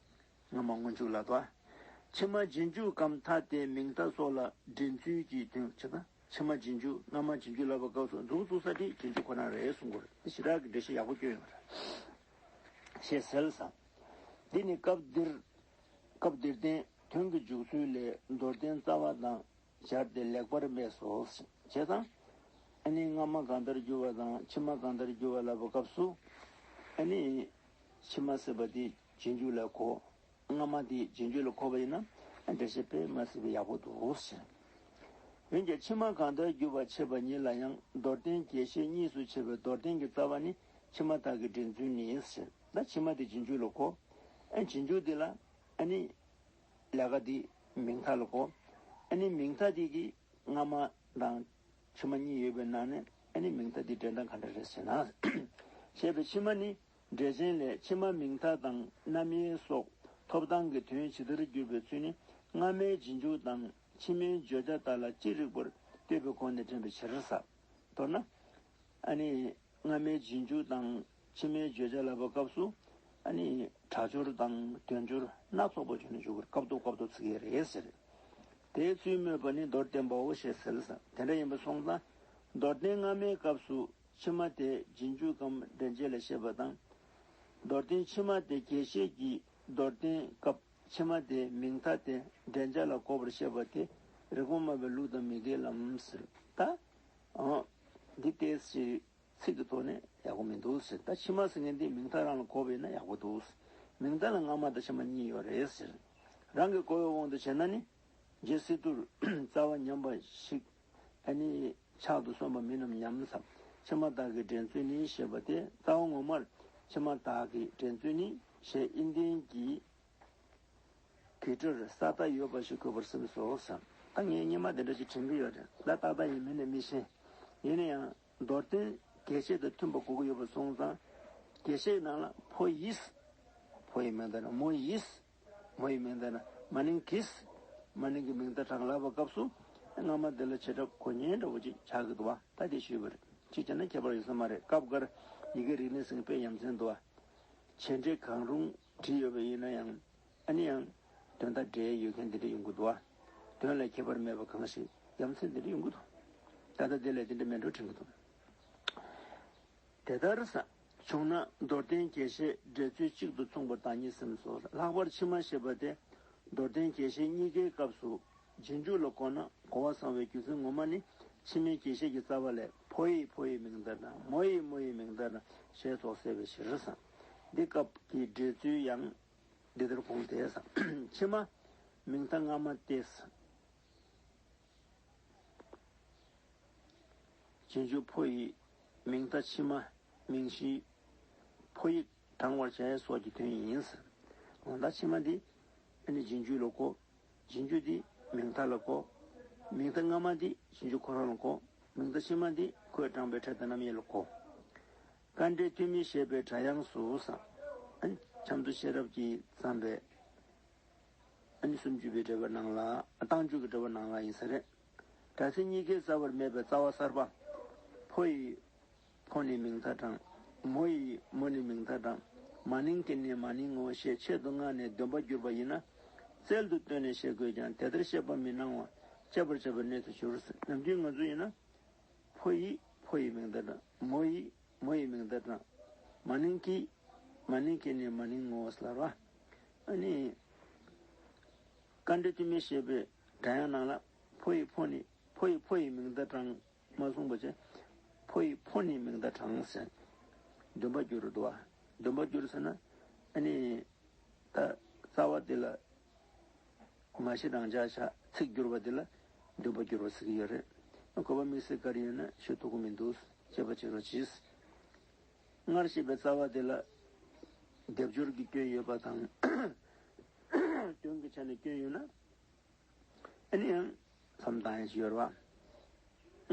སྔ་མ་སྔོན་འཇུག་ལ་དོ། ཕྱི་མ་རྗེས་འཇུག་གམ་མཐའ་སྟེ་མིང་མཐའ་སོགས་ལ་འདྲེན་ཚུལ་གྱི་དོན་བྱེད་ན། ཕྱི་མ་རྗེས་འཇུག་སྔ་མ་རྗེས་འཇུག་ལབ་པའི་སྐབས་སུ་མཛུབ་བཙུགས་ས་དེ་རྗེས་འཇུག་ཁོ་ན་རེད་གསུང་གི་རེད། དེ་ཞེ་དྲག་གི་འགྲེལ་བཤད་ཡག་པོ་བསྐྱོན་ཡོད་རེད། ཞེས་གསལ་བསམ། འདི་ནི་སྐབས་འདིར། སྐབས་འདིར་བསྟན་དོན་གྱི་འཇུག་ཚུལ་ལས་མདོར་བསྟན་རྩ་བ་དང་སྦྱར་ཏེ་ལེགས་པར་སྨྲས་སོ། བྱས་ཙང་། ཨ་ནི་སྔ་མ་གང་ལྟར་གྱུར་པ་དང་ཕྱི་མ་གང་ལྟར་གྱུར་པ་ལབ་པའི་སྐབས་སུ། ཨ་ནི། ཕྱི་མ་ཟེར་བ་དེ་རྗེས་འཇུག་ལ་གོ། སྔ་མ་དེ་རྗེས་འཇུག་ལ་གོ་བ་ཡིན་ན། འགྲེལ་བཤད་དཔེ་མ་སྲིད་པའི་ཡག་པོ་འདུག་ཟེར། འོན་ཀྱང་ཕྱི་མ་གང་ལྟར་གྱུར་པ་ཕྱེ་བ་ཉིད་ལ་ཡང་མདོར་བསྟན་རྒྱས་བཤད་གཉིས་སུ་ཕྱེ་བའི་མདོར་བསྟན་གྱི་རྩ་བ་ནི་ཕྱི་མ་དག་གི་འདྲེན་ཚུལ་ནི་ཟེར། ད་ཕྱི་མ་དེ་རྗེས་འཇུག་ལ་གོ། ཨ་རྗེས་འཇུག་དེ་ལ་ཨ་ནི་ལས་ཀ་དེ་མིང་མཐའ་ལ་གོ། ཨ་ནི་མིང་མཐའ་དེ་གི་སྔ་མ་དང་ཕྱི་མ་གཉིས་ཡོད་པའི་ནང་ནས་ཨ་ནི་མིང་མཐའ་དེ་འདྲེན་སྟངས་ག་འདྲ་རེད་ཟེར་ན། ཞེས་པའི་ཕྱི་མ་ནི། འགྲེལ་ཆེན་ལས་ཕྱི་མ་མིང་མཐའ་དང་རྣམ་དབྱེ་སོགས་ཐོབ་ཐང་གི་དོན་ཇི་ལྟར་བསྒྱུར་བའི་ཚུལ་ནི་སྔ་མའི་རྗེས་འཇུག་དང་ཕྱི་མའི་བརྗོད་བྱ་དག་ལ་ཅི་རིགས་པར་ལྟོས་པའི་སྒོ་ནས་འདྲེན་པའི་ཕྱིར་ཟེར། མདོར་ན། ཨ་ནི་སྔ་མའི་རྗེས་འཇུག་དང་ཕྱི་མའི་བརྗོད་བྱ་ལབ་པའི་སྐབས་སུ་ཨ་ནི་སྒྲ་སྦྱོར་དང་དོན་སྦྱོར་སྣ་ཚོགས་པ་བྱུང་ནས་འཇུག་པར་སྐབས་ཐོག་སྐབས་ཐོག་ཚིག་ཡས་རེད་ཟེར། དེའི་ཚུལ་སྨོས་པ་ནི་མདོར་བསྟན་པའོ་ཞེས་ཟེར་ཟེར། དེ་འདྲ་ཡིན་པ་སོང་ཙང་མདོར་བསྟན་སྔ་མའི་སྐབས་སུ། ཕྱི་མ་དེ་རྗེས་འཇུག་གམ་འདྲེན་བྱེད་ལ་བཤད་པ་དང་། མདོར་བསྟན་ཕྱི་མ་དེ་རྒྱས་བཤད་ཀྱི་མདོར་བསྟན་སྐབས་ཕྱི་མ་དེ་མིང་མཐའ་དེ་འདྲེན་བྱ་ལ་གོ་བར་བཤད་པ་དེ་རིགས་པ་སྨྲ་བའི་ལུགས་དང་མི་འགལ་ལམ་ཟེར། ད། འོ། འདི་ལྟས་ཞེས་ཚིག་གི་ཐོག་ནས་ཡག་པོ་མི་འདུག་ཟེར། ད་ཕྱི་མ་ཟེར་མཁན་འདི་མིང་མཐའ་རང་ལ་གོ་བས་ན་ཡག་པོ་འདུག། མིང་མཐའ་ལ་སྔ་མ་དང་ཕྱི་མ་གཉིས་ཡོད་རེད་ཟེར། རང་གི་གོ་བའི་དབང་དུ་བྱས་ན་ནི། རྗེ་སི་ཏུར་རྩ་བ་ཉམས་པ་ཞིག་ཨ་ནི་ཕྱག་ཏུ་སོན་པ་མིན་ནམ་སྙམ་བསམ། ཕྱི་མ་དག་གི་འདྲེན་ཚུལ་ནི་ཞེས་པ་སྟེ་རྩ་བ་ངོ་མར་ཕྱི་མ་དག་གི་འདྲེན་ཚུལ་ནི་ ཞེས་ཨིན་ལྡན་གྱི་གི་སྒྲར་ས་མཐའ་ཡོད་པ་ཞིག་དགོས་པར་སེམས་སོ་ཟེར། ད་ངས་སྔོན་མ་དེ་འདྲ་ཞིག་དྲན་གྱི་ཡོད་རེད། ད་ཏག་ཏག་ཡིན་མིན་ནི་མི་ཤེས། ཡིན་ན་ཡང་མདོར་བསྟན་རྒྱས་བཤད་དང་མཐུན་པ་དགོས་ཀྱི་ཡོད་པ་སོང་ཙང་། རྒྱས་བཤད་ནང་ལ་ཕོ་ཡིས། ཕོ་ཡི་མིང་མཐའ་དྲངས། མོ་ཡིས། མོ་ཡི་མིང་མཐའ་དྲངས། མ་ནིང་གིས། མ་ནིང་གི་མིང་མཐའ་དྲངས་ལབ་པའི་སྐབས་སུ། སྔ་མ་དེ་ལ་བྱེད་སྒྲ་གོ་མཁན་འདྲ་བོ་ཅིག་ཆགས་ཀྱི་འདུག་བ། ད་དེ་ཞུས་པ་རེད། གཅིག་བྱས་ན་ཁྱད་པར་ཡོད་ས་མ་རེད། སྐབས་འགར་ཡི་གེ་རིག་གནས་ཟེར་མཁན་དཔེ་ཡ་མཚན་འདུག་བ། བྱེད་འབྲེལ་གང་རུང་བྲིས་ཡོད་པ་ཡིན་ན་ཡང་། ཨ་ནི་ཡང་དོན་དང་འབྲེལ་ཡོད་མཁན་དེ་འདྲ་ཡོང་གི་འདུག་བ། དོན་ལ་ཁྱད་པར་མེད་པ་གང་ཞིག་ཡ་མཚན་དེ་འདྲ་ཡོང་གི་འདུག་ད་ལྟ་དེ་ལས་དེ་འདྲ་མེད་འགྲོ་དྲན་གྱི་འདུག་དེ་ལྟར་བྱུང་ན་མདོར་བསྟན་རྒྱས་བཤད་འགྲེལ་ཚུལ་གཅིག་ཏུ་མཚུངས་པར་བདག་ཉིད་སེམས་སོ། ལྷག་པར་ཕྱི་མ་ཞེས་པ་དེ་མདོར་བསྟན་རྒྱས་བཤད་གཉིས་ཀའི་སྐབས་སུ་རྗེས་འཇུག་ལ་གོ་ན། གོ་བ་བཟང་བའི་རྒྱུ་མཚན་ངོ་མ་ནི། ཕྱི་མའི་རྒྱས་བཤད་ཀྱི་རྩ་བ་ལས། ཕོ་ཡིས་ཕོ་ཡི་མིང་མཐའ་དྲངས། མོ་ཡིས་མོ་ཡི་མིང་མཐའ་དྲངས། ཞེས་སོགས་གསལ་བའི་ཕྱིར་ཟེར། འདི་སྐབས་ཀྱི་འགྲེལ་ཚུལ་ཡང་འདི་ལྟར་དགོངས་ཏེ་ཟེར། ཕྱི་མ་མིང་མཐའ་སྔ་མ་སྟེ། རྗེས་འཇུག་ཕོ་ཡི་མིང་མཐའ་ཕྱི་མ་མིང་གཞི་ཕོ་ཡིག་དྲངས་པར་བྱ་ཡ་སོགས་ཀྱི་དོན་ཡིན། དོན་དག་ཕྱི་མ་འདི་ཨ་ནི་རྗེས་འཇུག་ལ་གོ། རྗེས་འཇུག་འདི་མིང་མཐའ་ལ་གོ། མིང་མཐའ་སྔ་མ་འདི་རྗེས་འཇུག་ཁོ་རང་ལ་གོ། མིང་མཐའ་ཕྱི་མ་འདི་ཁོས་དྲངས་པའི་ཕྲད་དང་རྣམ་དབྱེ་ལ་གོ། དཀའ་འགྲེལ་ཐོན་མིས་བཤད་པའི་སྒྲ་དབྱངས་སུ་ཟེར། ཨ་ནི་ཆབ་མདོ་ཤེས་རབ་ཀྱིས་བརྩམས་པའི། ཨ་ནི་སུམ་ཅུ་པའི་འགྲེལ་པ་ནང་ལ། རྟགས་འཇུག་གི་འགྲེལ་པ་ནང་ལ་ཡིན་ས་རེད། སྒྲ་ཚིག་གཉིས་ཀའི་རྩ་བར་མེད་པའི་རྩ་བ་གསར་པ། ཕོ་ཡིས་ཕོ་ནི་མིང་མཐའ་དྲངས། མོ་ཡིས་མོ་ནི་མིང་མཐའ་དྲངས། མ་ནིང་གི་ནི་མ་ནིང་ངོ་ཞེས་ཆེད་དུ་མངགས་ནས་འདོན་པ་བསྒྱུར་པ་ཡིན་ན། རྩལ་དུ་བཏོན་ནས་བཤད་དགོས་ཀྱང་དེ་ལྟར་བཤད་པ་མི་སྣང་བ། དཔྱད་པར་བྱ་བའི་གནས་སུ་གྱུར། ནམ་རྒྱུན་ང་ཚོ་ཡིན་ན། ཕོ་ཡིས་ཕོ་ཡི་མིང་མཐའ་དྲངས། མོ་ཡིས་མོ་ཡི་མིང་མཐའ་དྲངས། མ་ནིང་གིས་མ་ནིང་གི་ནི་མ་ནིང་ངོ་ཟེར་བ། ཨ་ནི། དཀའ་འགྲེལ་ཐོན་མིས་བཤད་པའི་སྒྲ་དབྱངས་ནང་ལ། ཕོ་ཡིས་ཕོ་ནི་ཕོ་ཡིས་ཕོ་ཡི་མིང་མཐའ་དྲངས་མ་གསུངས་པ་བྱས། ཕོ་ཡིས་ཕོ་ནི་མིང་མཐའ་དྲངས་ཟེར། འདོན་པ་བསྒྱུར་འདུག་བ། འདོན་པ་བསྒྱུར་ཟེར་ན། ཨ་ནི། ད་རྩ་བ་དེ་ལ། མ་གཞི་རང་འཇགས་བཞག་ཚིག་བསྒྱུར་བ་དེ་ལ་འདོན་པ་བསྒྱུར་བ་ཟེར་གྱི་ཡོད་རེད། གོ་བ་དམིགས་བསལ་ག་རེ་ཡོད་ན་ཤོད་ཐུབ་ཀྱི་མི་འདུག་དཔྱད་པ་བྱེད་རོགས་གྱིས། སྔར་བཤད་པའི་རྩ་བ་དེ་ལ་སྡེབ་སྦྱོར་གྱི་སྐྱོན་ཡོད་པ་དང་། དོན་གྱི་ཆ་ནས་སྐྱོན་ཡོད་ན། ཨ་ནི་ཡང་མཚམས་བཏང་ཡ་ཞིག་ཡོད་རེད་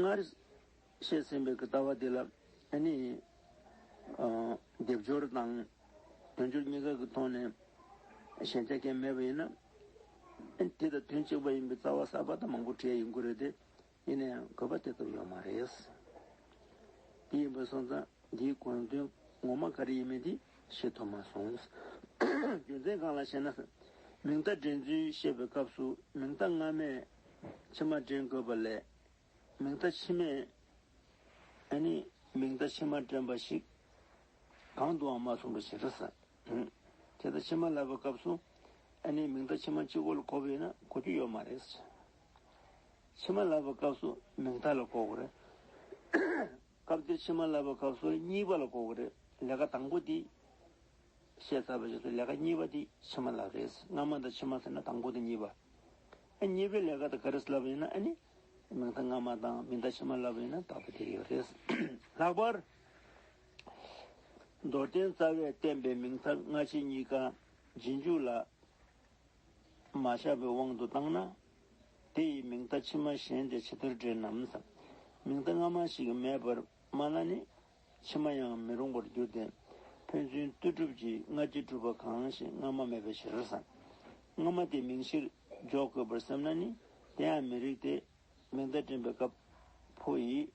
བ། སྔར་བཤད་ཟིན་པའི་གི་ལྟ་བ་འདི་ལ་ཨ་ནི་ཨ་སྡེབ་སྦྱོར་དང་དོན་སྦྱོར་གཉིས་ཀ་གི་ཐོག་ནས་ཞན་ཆ་གང་མེད་པ་ཡིན་ན། ཨ་ནི་དེ་དང་དོན་གཅིག་པ་ཡིན་པའི་རྩ་བ་གསར་པ་དང་མང་པོ་བྲིས་ཡ་ཡོང་གི་རེད་དེ། ཡིན་ན་ཡང་དགོས་པ་དེ་ལྟར་ཡོད་མ་རེད། དེ་ཡིན་པ་སོང་ཙང་འདིའི་དགོངས་དོན་ངོ་མ་ག་རེ་ཡིན་མིན་དེ་ཤེས་ཐུབ་མ་སོང་། རྒྱུ་མཚན་གང་ལགས་ཤེ་ན། མིང་མཐའ་འདྲེན་ཚུལ་བཤད་པའི་སྐབས་སུ་མིང་མཐའ་སྔ་མས་ཕྱི་མ་འདྲེན་དགོས་པ་ལས། མིང་མཐའ་ཕྱི་མས་ཨ་ནི་མིང་མཐའ་ཕྱི་མ་འདྲེན་པ་ཞིག་གང་དུའང་མ་གསུངས་པ་ཞིག་རེད་ཟེར། དེ་ལྟར་ཕྱི་མ་ལབ་པའི་སྐབས་སུ་ཨ་ནི་མིང་མཐའ་ཕྱི་མ་གཅིག་པོ་ལ་གོ་བས་ན་གོ་རྒྱུ་ཡོད་མ་རེད་ཟེར། ཕྱི་མ་ལབ་པའི་སྐབས་སུ་མིང་མཐའ་ལ་གོ་དགོས་རེད། སྐབས་འདིར་ཕྱི་མ་ལབ་པའི་སྐབས་སུ་གཉིས་པ་ལ་གོ་དགོས་རེད། ལས་ཀ་དང་པོ་འདི། བཤད་ཚར་བའི་རྗེས་སུ་ལས་ཀ་གཉིས་པ་དེ་ཕྱི་མ་ལབ་རེད། སྔ་མ་དང་ཕྱི་མ་ཟེར་ན་དང་པོ་དང་གཉིས་པ། ཨ་གཉིས་པའི་ལས་ཀ་དེ་ག་རེ་ལབ་ཡིན་ན་ཨ་ནི། མིང་མཐའ་སྔ་མ་དང་མིང་མཐའ་ཕྱི་མ་ལབ་ཡིན་ན་རྟག་ཏུ་དེ་ཡོད་རེད། ལྷག་པར། མདོར་བསྟན་རྩ་བས་བསྟན་པའི་མིང་མཐའ་སྔ་ཕྱི་གཉིས་ཀ་རྗེས་འཇུག་ལ། མ་བཞག་པའི་དབང་དུ་བཏང་ན། དེ་ཡི་མིང་མཐའ་ཕྱི་མ་གཞན་དེ་ཇི་ལྟར་འདྲེན་ནམ་ཟེར། མིང་མཐའ་སྔ་མ་ཞིག་མེད་པར་སྨྲ་ན་ནི། ཕྱི་མ་ཡང་མི་རུང་བར་འགྱུར་ཏེ། ཕན་ཚུན་ལྟོས་གྲུབ་ཀྱི་སྔ་ཕྱི་གྲུབ་པ་གང་ཞིག་སྔ་མ་མེད་པའི་ཕྱིར་ཟེར། སྔ་མ་དེ་མིང་གཞིར་འཇོག་དགོས་པར་སེམས་ན་ནི། དེ་ཡང་མི་རིགས་ཏེ། མིང་མཐའ་འདྲེན་པའི་སྐབས། ཕོ་ཡིས།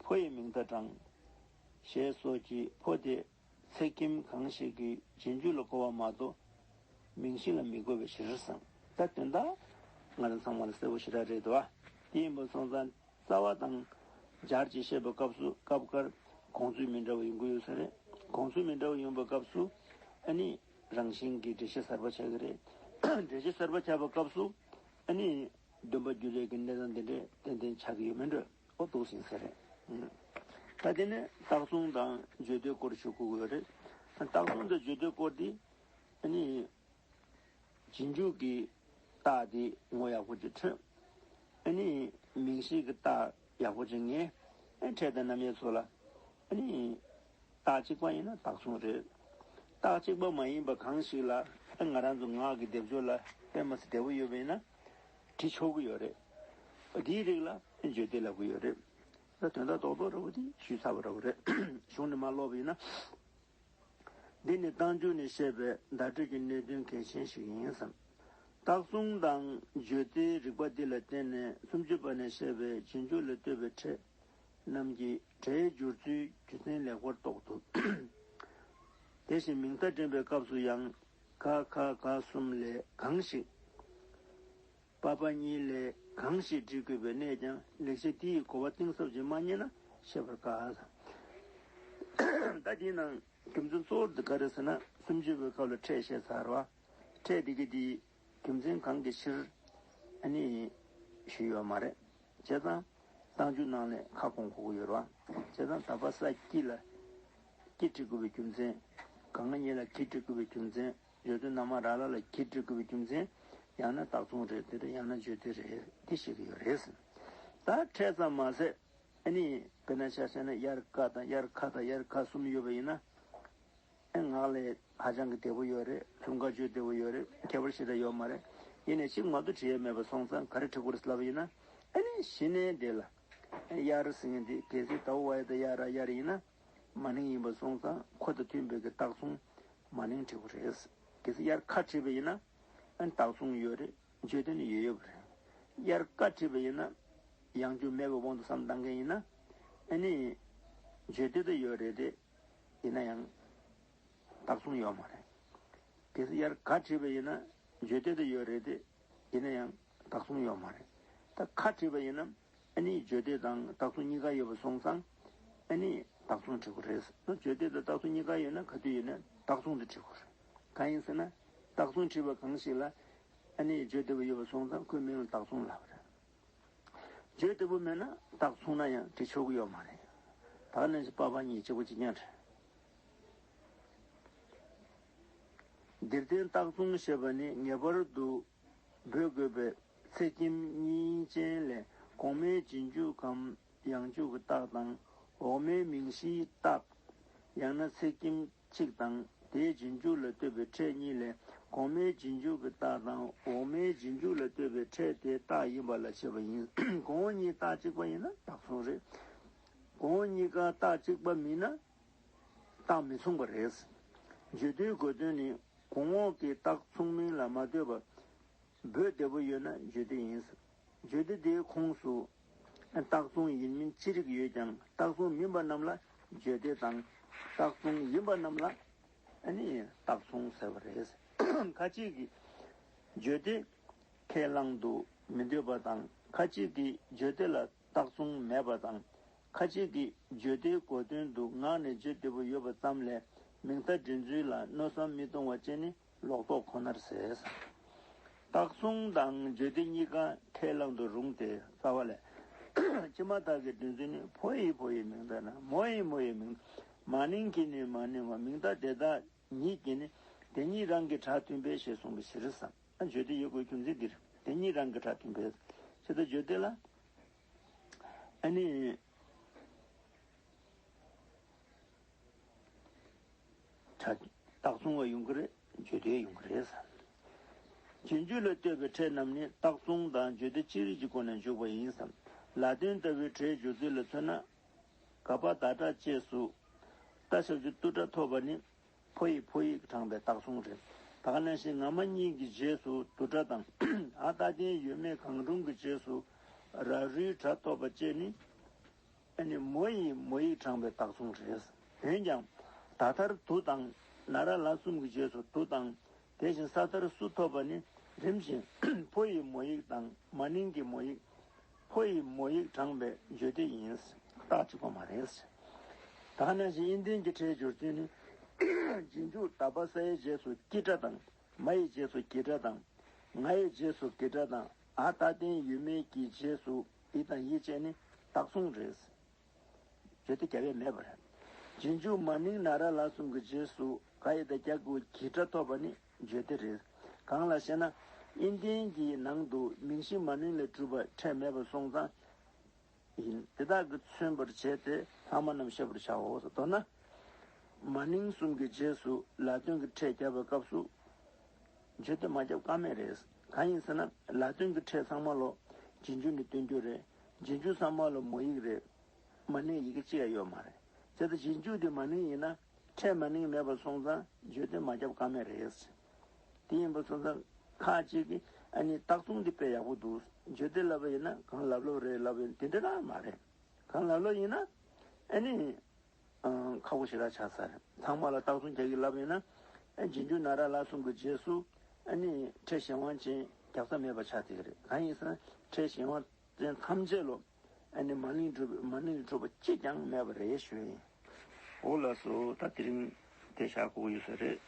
ཕོ་ཡི་མིང་མཐའ་དྲངས། ཞེས་སོགས་ཀྱིས་ཕོ་དེ། ཚེག་ཁྱིམ་གང་ཞིག་གི་རྗེས་འཇུག་ལ་གོ་བ་མ་གཏོགས། མིང་གཞི་ལ་མི་གོ་བའི་ཕྱིར་ཟེར། ད་དོན་དག་ང་རང་ཚང་མ་ལ་གསལ་པོ་ཞེ་དྲག་རེད་དོ། དེ་ཡིན་པ་སོང་ཙང་རྩ་བ་དང་སྦྱར་ཅིག་བཤད་པའི་སྐབས་སུ་སྐབས་འགར་དགོངས་ཚུལ་མི་འདྲ་བ་ཡོང་གི་ཡོད་ས་རེད། དགོངས་ཚུལ་མི་འདྲ་བ་ཡོང་བའི་སྐབས་སུ་ཨ་ནི་རང་བཞིན་གྱིས་འགྲེལ་བཤད་གསར་པ་ཆགས་ཀྱི་རེད། འགྲེལ་བཤད་གསར་པ་ཆགས་པའི་སྐབས་སུ་ཨ་ནི། འདོན་པ་བསྒྱུར་ཡས་ཀྱི་གནས་སྟངས་འདི་འདྲས་ཏན་ཏན་ཆགས་ཀྱི་ཡོད་མེད་འདྲ་ཨོ་འདུག་ཟིན་ས་རེད། ད་དེ་ནས་རྟགས་མཚུངས་དང་བརྗོད་དོན་སྐོར་ཞུ་དགོས་ཀྱི་ཡོད་རེད། རྟགས་མཚུངས་དང་བརྗོད་དོན་སྐོར་འདི་ཨ་ནི་རྗེས་འཇུག་གི་རྟགས་འདི་ངོ་ཡག་པོ་ཅིག་འཕྲོད། ཨ་ནི་མིང་གཞི་གི་རྟགས་ཡག་པོ་ཅིག་ངེས། ཨ་ཕྲད་དང་རྣམ་དབྱེ་ཚོ་ལ་ཨ་ནི་རྟགས་གཅིག་པ་ཡིན་ན་རྟགས་མཚུངས་རེད། རྟགས་གཅིག་པ་མ་ཡིན་པ་གང་ཞིག་ལ་ང་རང་ཚོ་ངག་གི་སྡེབ་སྦྱོར་ལ་དཔེ་མ་སྲིད་འབྲས་བུ་ཡོད་པ་ཡིན་ན་བྲི་ཆོག་གི་ཡོད་རེད། འདིའི་རིགས་ལ་བརྗོད་བདེ་ལབ་ཀྱི་ཡོད་རེད། ད་དོན་དག་རྡོག་རྡོག་འདྲ་བོ་དེ་ཞུས་ཚར་བ་འདྲ་བོ་རེད། གཞུང་ནས་མར་ཀློག་པ་ཡིན་ན། འདི་ནི་རྟགས་འཇུག་ནས་བཤད་པའི་བརྡ་སྤྲོད་ཀྱི་གནད་དོན་གལ་ཆེན་ཞིག་ཡིན་ཙང་། རྟགས་མཚུངས་དང་བརྗོད་བདེའི་རིགས་པ་འདི་ལ་བརྟེན་ནས་སུམ་ཅུ་པ་ནས་བཤད་པའི་རྗེས་འཇུག་ལ་ལྟོས་པའི་ཕྲད་རྣམས་ཀྱི་སྒྲའི་སྦྱོར་ཚུལ་རྒྱུ་མཚན་ལེགས་པར་རྟོགས་ཐུབ། དེ་བཞིན་མིང་མཐའ་འདྲེན་པའི་སྐབས་སུ་ཡང་ག་ཁ་ག་གསུམ་ལས་གང་ཞིག་པ་པ་གཉིས་ལས་གང་ཞིག་འབྲི་དགོས་པའི་གནད་ཀྱང་ལེགས་བཤད་འདི་ཡི་གོ་བ་གཏིང་ཟབ་ཅིག་མ་རྙེད་ན་ཤེས་པར་དཀའ། ད་འདིའི་ནང་རྒྱུ་མཚན་གཙོ་བོར་འདི་ག་རེ་ཟེར་ན་སུམ་ཅུ་པའི་སྐབས་ལ་ཕྲད་བཤད་ཚར་བ། ཕྲད་འདི་གི་འདི་རྒྱུ་མཚན་གང་གི་ཕྱིར་ཨ་ནི་ཞུས་ཡོད་མ་རེད། བྱས་ཙང་རྟགས་འཇུག་ནང་ནས་ཁ་སྐོང་དགོས་ཀྱི་ཡོད་རེད་བ། བྱས་ཙང་ད་པ་ས་ཀྱི་ལ་ཀྱི་འབྲི་དགོས་པའི་རྒྱུ་མཚན། ག་ང་གཉིས་ལ་གི་འབྲི་དགོས་པའི་རྒྱུ་མཚན། བརྗོད་དོན་རྣམ་པ་ར་ལ་ལ་གི་འབྲི་དགོས་པའི་རྒྱུ་མཚན། ཡང་ན་རྟགས་མཚུངས་རེད་དེ་རེད་ཡང་ན་བརྗོད་བདེ་རེད་འདི་ཤེས་ཀྱི་ཡོད་རེད། ད་ཕྲད་ཙམ་མ་ཟད་ཨ་ནི་དཔེར་ན་ཆ་བཞག་ན་དབྱར་ཀ་དང་དབྱར་ཁ་དང་དབྱར་ཁ་གསུམ་ཡོད་པ་ཡིན་ན། ཨེ་ངག་ལས་ཧ་ཅང་གི་བདེ་པོ་ཡོད་རེད། ལྷུན་ཁ་བརྗོད་བདེ་པོ་ཡོད་རེད། ཁྱད་པར་ཞེ་དྲག་ཡོད་མ་རེད། ཡིན་ནའི་གཅིག་མ་གཏོགས་བྲིས་ཡས་མེད་པ་སོང་ཙང་ག་རེ་བྲི་དགོས་རེད་ལབ་པ་ཡིན་ན། ཨ་ནི་གཞི་ནས་འདི་ལ་དབྱར་ཟེར་མཁན་འདི་གལ་སྲིད་ཟླ་བ་བ་ཡ་ད་ཡ་ར་དབྱར་ཡིན་ན་མ་ནིང་ཡིན་པ་སོང་ཙང་ཁོ་དང་མཐུན་པའི་གི་རྟགས་མཚུངས་མ་ནིང་བྲི་དགོས་རེད། གལ་སྲིད་དབྱར་ཁ་བྲིས་པ་ཡིན་ན་ཨ་ནི་རྟགས་མཚུངས་ཡོད་རེད། བརྗོད་དོན་ནི་ཡོད་ཡོད་པ་རེད། དབྱར་ཀ་བྲིས་པ་ཡིན་ན་ཡང་རྒྱུ་མེད་པའི་དབང་དུ་བསམ་བཏང་མཁན་ཡིན་ན་ཨ་ནི་བརྗོད་བདེ་ད་ཡོད་རེད་དེ། ཡིན་ན་ཡང་རྟགས་མཚུངས་ཡོད་མ་རེད། གལ་སྲིད་དབྱར་ཁ་བྲིས་པ་ཡིན་ན་བརྗོད་བདེ་ད་ཡོད་རེད་དེ། ཡིན་ན་ཡང་རྟགས་མཚུངས་ཡོད་མ་རེད། ད་ཁ་བྲིས་པ་ཡིན་ན་ཨ་ནི་བརྗོད་བདེ་དང་རྟགས་མཚུངས་གཉིས་ཀ་ཡོད་པ་སོང་ཙང་ཨ་ནི་རྟགས་མཚུངས་བྲི་དགོས་རེད། བརྗོད་བདེ་དང་རྟགས་མཚུངས་གཉིས་ཀ་ཡོད་ན་ག་དུས་ཡིན་ན་རྟགས་མཚུངས་དེ་བྲི་དགོས་རེད། གང་ཡིན་ཟེར་ན་རྟགས་མཚུངས་བྲིས་པ་གང་ཞིག་ལ་ཨ་ནི་བརྗོད་བདེ་པོ་ཡོད་པ་སོང་ཙང་ཁོའི་མིང་ལ་རྟགས་མཚུངས་ལབ་པ་རེད། བརྗོད་བདེ་པོ་མེད་ན་རྟགས་མཚུངས་ན་ཡང་བྲི་ཆོག་གི་ཡོད་མ་རེད། ད་ནང་བཞིན་པ་ཕ་གཉིས་གཅིག་པ་གཅིག་རྐྱང་རེད། འདིར་བསྟན་རྟགས་མཚུངས་ཞེས་པ་ནི་ངེས་པར་དུ་འབོད་དགོས་པའི་ཚེག་ཁྱིམ་གཉིས་ཅན་ལས་གོང་མའི་རྗེས་འཇུག་གམ་ཡང་འཇུག་གི་རྟགས་དང་འོག་མའི་མིང་གཞིའི་རྟགས། ཡང་ན་ཚེག་ཁྱིམ་གཅིག་དང་དེའི་རྗེས་འཇུག་ལ་ལྟོས་པའི་ཕྲད་གཉིས་ལས་གོང་མའི་རྗེས་འཇུག་གི་རྟགས་དང་འོག་མའི་རྗེས་འཇུག་ལ་ལྟོས་པའི་ཕྲད་དེ་རྟགས་ཡིན་པ་ལ་བྱེད་པ་ཡིན། གོང་འོག་གཉིས་རྟགས་གཅིག་པ་ཡིན་ན་རྟགས་མཚུངས་རེད། གོང་འོག་གཉིས་ཀ་རྟགས་གཅིག་པ་མིན་ན་རྟགས་མི་མཚུངས་པ་རེད། བརྗོད་བདེའི་དགོས་དོན་ནི་གོང་འོག་གི་རྟགས་མཚུངས་མིན་ལ་མ་ལྟོས་པར་འབོད་བདེ་པོ་ཡོད་ན་བརྗོད་བདེ་ཡིན། བརྗོད་བདེ་དེའི་ཁོངས་སུ་རྟགས་མཚུངས་ཡིན་མིན་ཅི་རིགས་ཡོད་ཀྱང་རྟགས་མཚུངས་མིན་པ་རྣམས་ལ་བརྗོད་བདེ་དང་རྟགས་མཚུངས་ཡིན་པ་རྣམས་ལ་ཨ་ནི་རྟགས་མཚུངས་ཟེར་བ་རེད། ཁ་ཅིག་གིས་བརྗོད་བདེ་ཁས་བླང་དུ་མི་འདོད་པ་དང་ཁ་ཅིག་གིས་བརྗོད་བདེ་ལ་རྟགས་མཚུངས་མེད་པ་དང་ཁ་ཅིག་གིས་བརྗོད་བདེའི་གོ་དོན་དུ་ངག་ནས་བརྗོད་བདེ་པོ་ཡོད་པ་ཙམ་ལས་མིང་མཐའ་འདྲེན་ཚུལ་ལ་མནོ་བསམ་མི་གཏོང་བ་བཅས་ནི་ལོག་རྟོག་ཁོ་ནར་ཟད། རྟགས་མཚུངས་དང་བརྗོད་བདེ་གཉིས་ཀ་ཁས་བླང་དུ་རུང་སྟེ་རྩ་བ་ལས། ཕྱི་མ་དག་གི་འདོད་འཛིན་ནི་ཕོ་ཡི་ཕོ་ཡི་མིང་མཐའ་ན་མོ་ཡི་མོ་ཡི་མིང་། མ་ནིང་གི་ནི་མ་ནིང་བ་མིང་མཐའ་དེ་དག་ཉིད་ཀྱིས་ནི་དེ་ཉིད་རང་གི་སྒྲ་མཐུན་པས་ཞེས་གསུངས་པའི་ཕྱིར་བསམ། བརྗོད་བདེ་ཡོད་དགོས་རྒྱུ་མཚན་འདིར་དེ་ཉིད་རང་གི་སྒྲ་མཐུན་པས་ཞེས་ད་བརྗོད་བདེ་ལ་ཨ་ནི། རྟགས་མཚུངས་པ་ཡོང་གི་རེད། བརྗོད་བདེ་ཡོང་གི་རེད་ཟེར། རྗེས་འཇུག་ལ་ལྟོས་པའི་ཕྲད་རྣམས་ནི་རྟགས་མཚུངས་དང་བརྗོད་བདེ་ཅི་རིགས་ཀྱི་སྒོ་ནས་འཇུག་པ་ཡིན་ཙང་། ལ་དོན་ལྟ་བུའི་སྒྲའི་སྦྱོར་ཚུལ་ལ་མཚོན་ན། ག་པ་ད་སྒྲ་བཅས་སུ། ཏ་ཞབས་ཀྱུ་ཏུ་སྒྲ་ཐོབ་པ་ནི། ཕོ་ཡི་ཕོ་ཡིག་དྲངས་པའི་རྟགས་མཚུངས་རེད། ད་ག་ནང་བཞིན་ང་མ་གཉིས་ཀྱི་རྗེས་སུ་དུ་སྒྲ་དང་། འ་ད་རྟེན་ཡོད་མེད་གང་རུང་གི་རྗེས་སུ་ར་རུའི་སྒྲ་ཐོབ་པ་བཅས་ནི། ཨ་ནི་མོ་ཡིས་མོ་ཡིག་དྲངས་པའི་རྟགས་མཚུངས་རེད། འོན་ཀྱང་ད་མཐར་དུ་དང་ན་ར་ལ་གསུམ་གྱི་རྗེས་སུ་དུ་དང་དེ་བཞིན་ས་མཐར་སུ་ཐོབ་པ་ནི་རིམ་བཞིན་ཕོ་ཡི་མོ་ཡིག་དང་མ་ནིང་གི་མོ་ཡིག་ཕོ་ཡི་མོ་ཡིག་དྲངས་པའི་བརྗོད་བདེ་ཡིན། རྟགས་གཅིག་པ་མ་རེད། ད་ག་ནང་བཞིན་དབྱིན་ལྡན་གྱི་སྒྲའི་སྦྱོར་ཚུལ་ནི་རྗེས་འཇུག་ད་པ་ས་ཡི་རྗེས་སུ་ཀྱི་སྒྲ་དང་མ་ཡི་རྗེས་སུ་གི་སྒྲ་དང་ང་ཡི་རྗེས་སུ་གི་སྒྲ་དང་འ་ད་རྟེན་ཡོད་མེད་ཀྱི་རྗེས་སུ་ཡི་དང་ཡི་བཅས་ནི་རྟགས་མཚུངས་རེད། བརྗོད་བདེ་རྒྱབ་ཡས་མེད་པ་རེད། རྗེས་འཇུག་མ་ནིང་ན་ར་ལ་གསུམ་གྱི་རྗེས་སུ་ག་ཡི་ད་རྒྱ་གུ་གི་སྒྲ་ཐོབ་པ་ནི་བརྗོད་བདེ་རེད། གང་ལ་ཞེ་ན། དབྱིན་ལྡན་གྱི་ནང་དུ་མིང་གཞི་མ་ནིང་ལས་གྲུབ་པ་ཕྲད་མེད་པ་སོང་ཙང་ཡིན། དེ་དག་གིས་མཚོན་པར་བྱས་ཏེ་ལྷག་མ་རྣམས་བཤད་པར་བྱའོ། མདོར་ན། མ་ནིང་གསུམ་གྱི་རྗེས་སུ་ལ་དོན་གྱི་ཕྲད་བརྒྱབ་པའི་སྐབས་སུ། བརྗོད་དོན་མ་བརྒྱབ་ཀ་མེད་རེད། གང་ཡིན་ཟེར་ན་ལ་དོན་གྱི་ཕྲད་ཚང་མ་ལོ་རྗེས་འཇུག་ནས་སྟོན་རྒྱུ་རེད། རྗེས་འཇུག་ཚང་མ་ལོ་མོ་ཡིག་རེད། མ་ནིང་ཡི་གེ་གཅིག་ཡང་ཡོད་མ་རེད། བྱས་ཙང་རྗེས་འཇུག་དེ་མ་ནིང་ཡིན་ན་ཕྲད་མ་ནིང་མེད་པ་སོང་ཙང་བརྗོད་དོན་མ་བརྒྱབ་ཀ་མེད་རེད། དེ་ཡིན་པ་སོང་ཙང་ཁ་ཅིག་གིས་ཨ་ནི་རྟགས་ཚུལ་འདི་དཔེ་ཡག་པོ་འདུག་བརྗོད་དོན་ལབ་པ་ཡིན་ན་གང་ལབ་ལབ་རེད་ལབ་པ་ཡིན་དེ་འདྲ་གང་མ་རེད། གང་ལབ་ལབ་ཡིན་ན་ཨ་ནི། ཁག་པོ་ཞེ་དྲག་ཆགས་ས་རེད། ཚང་མ་ལ་རྟགས་མཚུངས་རྒྱག་གི་ལབ་ཡིན་ན། རྗེས་འཇུག་ན་ར་ལ་གསུམ་གྱི་རྗེས་སུ་ཨ་ནི་ཕྲད་གཞན་དབང་ཅན་རྒྱག་ས་མེད་པ་ཆགས་བསྡད་ཀྱི་རེད། གང་ཡིན་ཟེར་ན་ཕྲད་གཞན་དབང་ཅན་ཐམས་ཅད་ལོ་ཨ་ནི་མ་ནིང་གྲུབ་མ་ནིང་གྲུབ་པ་གཅིག་ཀྱང་མེད་པ་རེད་ཞུ་ཡིན། འོ་ལགས་སོ། ད་དེ་རིང་དེ་བཞག་དགོས་ཀྱི་ཡོད་ས་རེད།